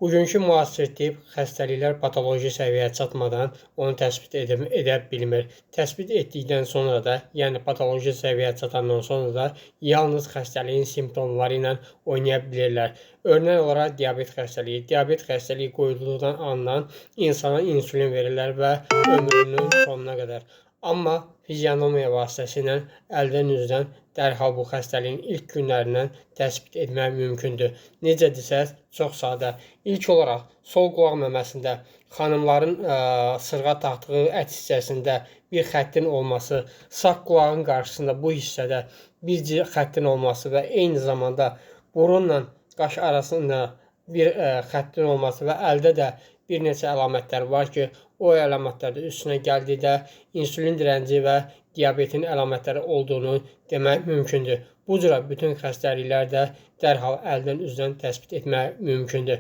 Bugünkü müasir tibb xəstəliklər patoloji səviyyəyə çatmadan onu təsbit edə bilmir. Təsbit etdikdən sonra da, yəni patoloji səviyyəyə çatandan sonra da yalnız xəstəliyin simptomları ilə oynaya bilirlər. Örnək olaraq diabet xəstəliyi. Diabet xəstəliyi qoyulduğundan andan insana insulin verirlər və ömrünün sonuna qədər. Amma fizionomiya vasitəsilə əldən üzdən dərhal bu xəstəliyin ilk günlərindən təsbit etmək mümkündür. Necə desəz, çox sadə. İlk olaraq sol qulaq məməsində xanımların sırğa taxdığı ət hissəsində bir xəttin olması, sağ qulağın qarşısında bu hissədə bir xəttin olması və eyni zamanda burunla qaş arasında bir xəttin olması və əldə də bir neçə əlamətlər var ki, o əlamətlər də üstünə gəldikdə insulin dirənci və diabetin əlamətləri olduğunu demək mümkündür. Bu cürə bütün xəstəliklər də dərhal əldən üzdən təsbit etmək mümkündür.